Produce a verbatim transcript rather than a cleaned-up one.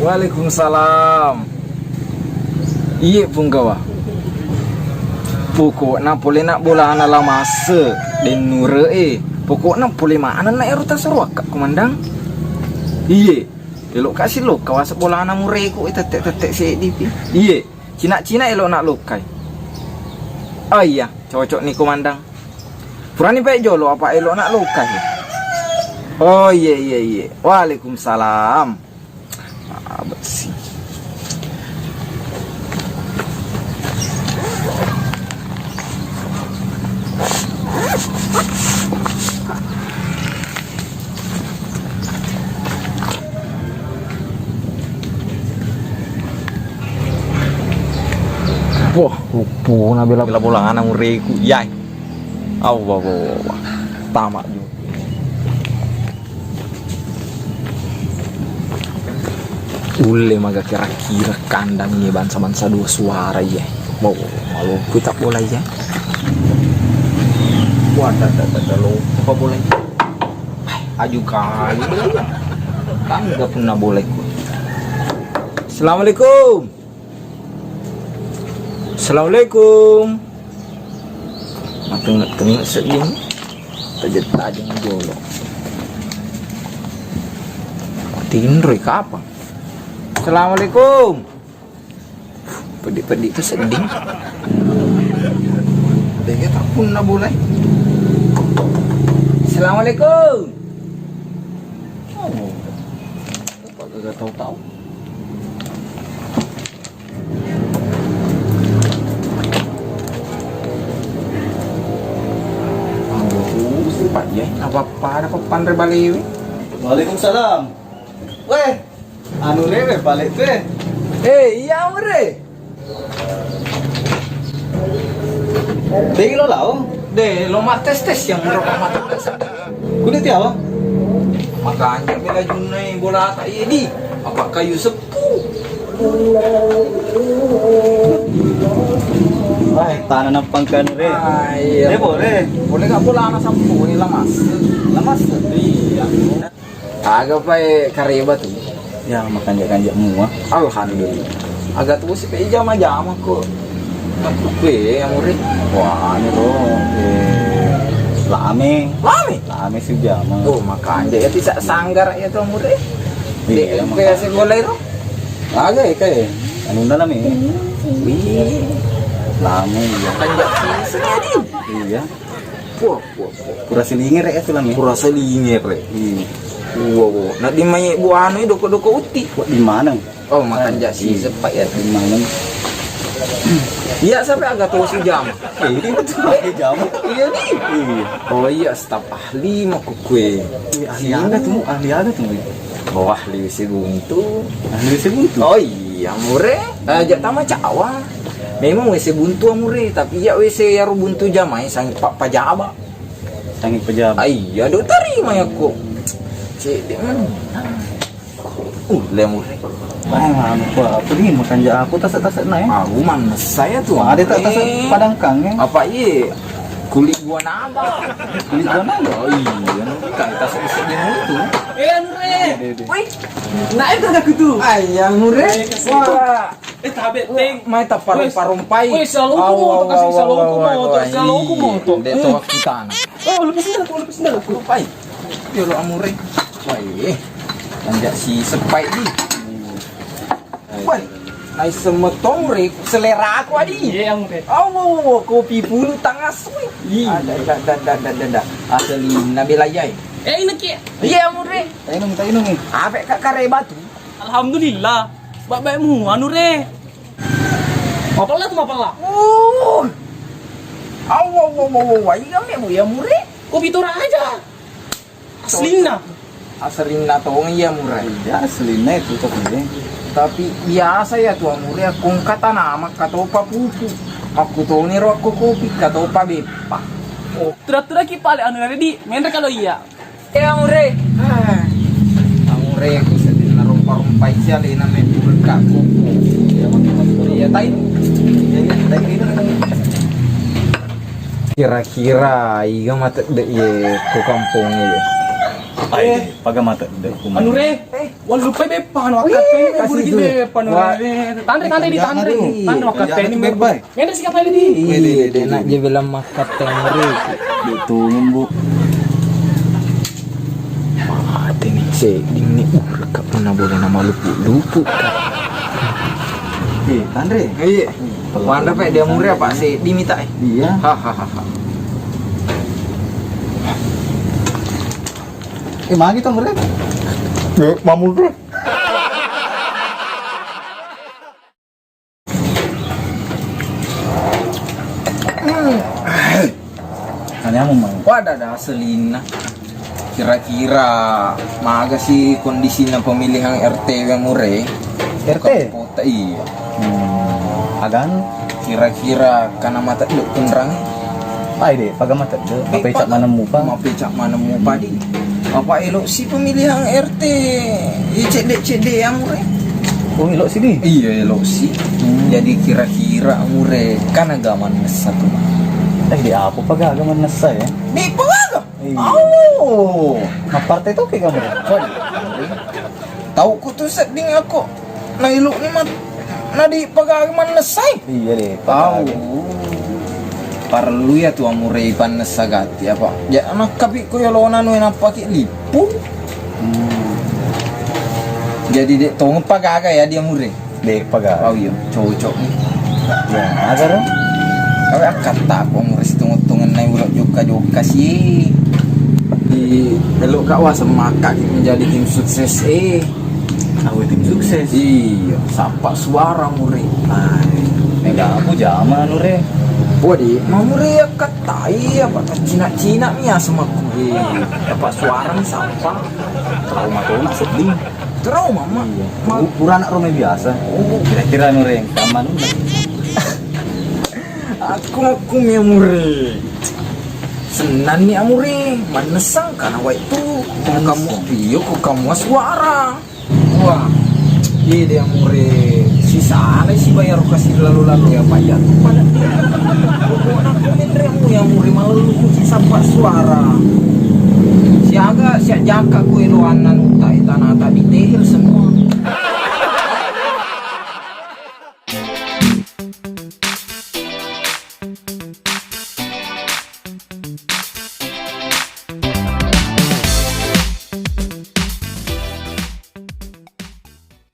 Waalaikumsalam. Iye, Punggawa. Pokokna pole na bolana La Masse, dennure e. Pokokna pole maneng na ero tasoro akka, Komandang. Iye. Elo kasi lo kawasa bolana mureku, eh, tette-tette seddi pi. Iye. Cina-cina elo na lokkai. Oh iya, cocok ni, Komandang. Purani baik jolo apa elo na lokkai. Oh iye, iye, iye. Waalaikumsalam. Ah, bersih. Wah, upuna bela-bela bolana mureku. Yai. Allah, Allah, Allah. Tamak juga. Ulle maga kira-kira kandang iye bangsa-bangsa dua suara iye. Wow, maloppo tak bola iye. Wah, tak, tak, tak, tak, lupa bola iye. Aju kali bola iye. Tangga punna bola iku. Assalamualaikum. Assalamualaikum. Matengek-tengek sedding. Tajeng-tajeng jolo. Tinroi kapang. Assalamualaikum. Peddi-peddi tu sedding. Tega tak punna boleh. Assalamualaikum. Oh. Apa gak tahu-tahu? Anggo usi, Pak, ya. Apa-apa ada papan rebalewe. Waalaikumsalam. Weh, anu rewe balik tuh. Eh, iya, Mure. Dek lo lao. De, lo mates-tes yang murah mata. Kulit ya, Bang? Makanya bela junai bola tak iya di. Apa kayu seppu? Wah, tanah nampang kan, Re. Ah, iya. Dia boleh. Boleh nggak bola anak seppu ini La Masse? La Masse? Iya. Aga pae kareba tu. Ya, makanja-kanja mua. Alhamdulillah. Aga tu si pe jama-jama ko. Aku kue yang murid. Wah, anu to, eh, lame. Lame? Lame si jama. Oh, makanja ya tidak sanggar ya tu murid. Iya, kayak sekolah itu. Aga ya kayak. Anu dalam ya. Wih. Lame ya. Makanja sini, sini, Adi. Iya. Wah, wah, wah. Pura silingere ya tulang ya? Pura silingere. Iya. Wah, wah. Nah, di mai bu anu doko-doko uti. Wah, di mana? Oh, makanja si sepak ya. Di mana? Iya, sampai agak tahu si jam. Eh, ini betul pakai jam. Iya nih. Iya. Oh iya, staf ahli mau kue. Iya, ahli ada tuh, ahli ada tuh. Oh, ahli W C buntu. Ahli W C buntu. Oh iya, mure. Aja tama cawa. Memang W C buntu amure, tapi iya W C yaro buntu jamai sangi pak pajaba. Sangi pajaba. Ai, iya do tarima ya kok. Cedde mana? Uh, le mure. Wah, anu apa? Apa ni makan ja aku tasek-tasek na ya? Aku man saya tuh. Ada tak tasek padangkang ya? Apa iya? Kulit gua nambah. Kulit gua nambah. Oh iya, nanti kan tasek-tasek dia itu. Eh, anu re. Woi, naik tak aku tuh? Ayah mure. Wah. Eh, tabe, teng. Mai taparompai. Weh, salongku motor, kasih salongku motor, salongku motor. Dek to kita. Oh, lepas sendal, lepas sendal. Lupai. Dia lo amure. Wah, iya. Tanjak si sepai di. Wah, nai semetong re, selera aku adi. Iya, amure. Oh, kopi bulu tangas. Iya. Ada, ada, ada, ada, ada, ada. Asli Nabi Layai. Eh, ini ki. Iya, amure. Tainung, tainung. Apa kak kare batu? Alhamdulillah. Baik-baikmu, anu re. Mapella tu mapella. Uh. Awa, wa, wa, wa, wa. Iya me bu ya mure. Kopi Toraja. Aslinna. Aslinna tong iya mure. Iya, aslinna itu kopi. Tapi biasa ya tu amure, aku kata nama katopa pupu. Aku toni rokko kopi katopa beppa. Oh, tura-tura ki pale anu re di, menre kalau iya. Eh, amure. Ah. Amure, ku sedih na rompa-rompa isi alena me bulka kuku. Iya, tai. Iya, iya, tai. Kira-kira iga matedde ye ku kampong ye. Pai, paga mata de' kuma. Anu re, eh, wallupai beppa, anu akkatteni, kasih buru dulu. Beppa, anu re. Tanre, tanre di, tanre. Tanre akkatteni, beppa. Ngenre si kapali di. Iya, de' na je bilang makkatteni re. Betul, Bu. Mateni sedding ni, urka punna bolana malupu-lupu ka. Eh, tanre. Iya. Wanre pe dia mure apa sedding mita, eh. Iya. Hahaha. Eh, magi to mure? Eh, mamure. Anyamu mau. Wada da selinna. Kira-kira maga si kondisina pemilihan R T W mure? R T? Kota, iya. Hmm. Aganu? Kira-kira kana mata dek kunrang? Ai de', paga mata de'. Mapecak maneng mupa. Mapecak maneng mupa di. Apa elok si pemilihan R T? Iya, cedde-cedde yang mure. Oh, elok si di? Iya, elok si. Hmm. Jadi kira-kira mure kan agama nessa tu. Eh, di apa paga agama nessa ya? Di paga? Iya. Oh. Nah, partai toke kamu. Tau ku tu sedding aku. Nah, iluk ni mat. Nah, di pagaga mannessai. Iya de', pagaga. Parellu ya tu amurei pannessa gatti apa. Ya, nakkapi ko yolona nu napaki lipu. Hmm. Jadi de' tong pagaga ya dia mure. De' paga. Oh iya, cocok ni. Ya, agar. Kawe akkatta ko mure situngut-tungut nai ulo jokka-jokka si. Di elok ka wa semaka menjadi tim sukses eh. Aku tim sukses. Iya, sapa suara mure. Ai, mega aku jama nure. Wadi, mamure akkatta iya, apa cina-cina mi asam aku. Iya, apa suara mi sapa. Trauma tuh nak sedih. Trauma, Mak. Iya. Mak. Pu-, pura anak rumah biasa. Oh. Kira-kira nureng sama nuna. Aku, aku mi amure. Senang ni amure, manessang kana wai tu. Ko kamu, iya, ko kamu suara. Wah, iya de' amure. Sisana si bayar kasih lalu-lalu ya, Pak, ya. Pada dia. Pokoknya aku menremu ya amure, malu ku si sapa suara. Siaga, siak jaka ku elo annan utai tanah tak ditehel semua.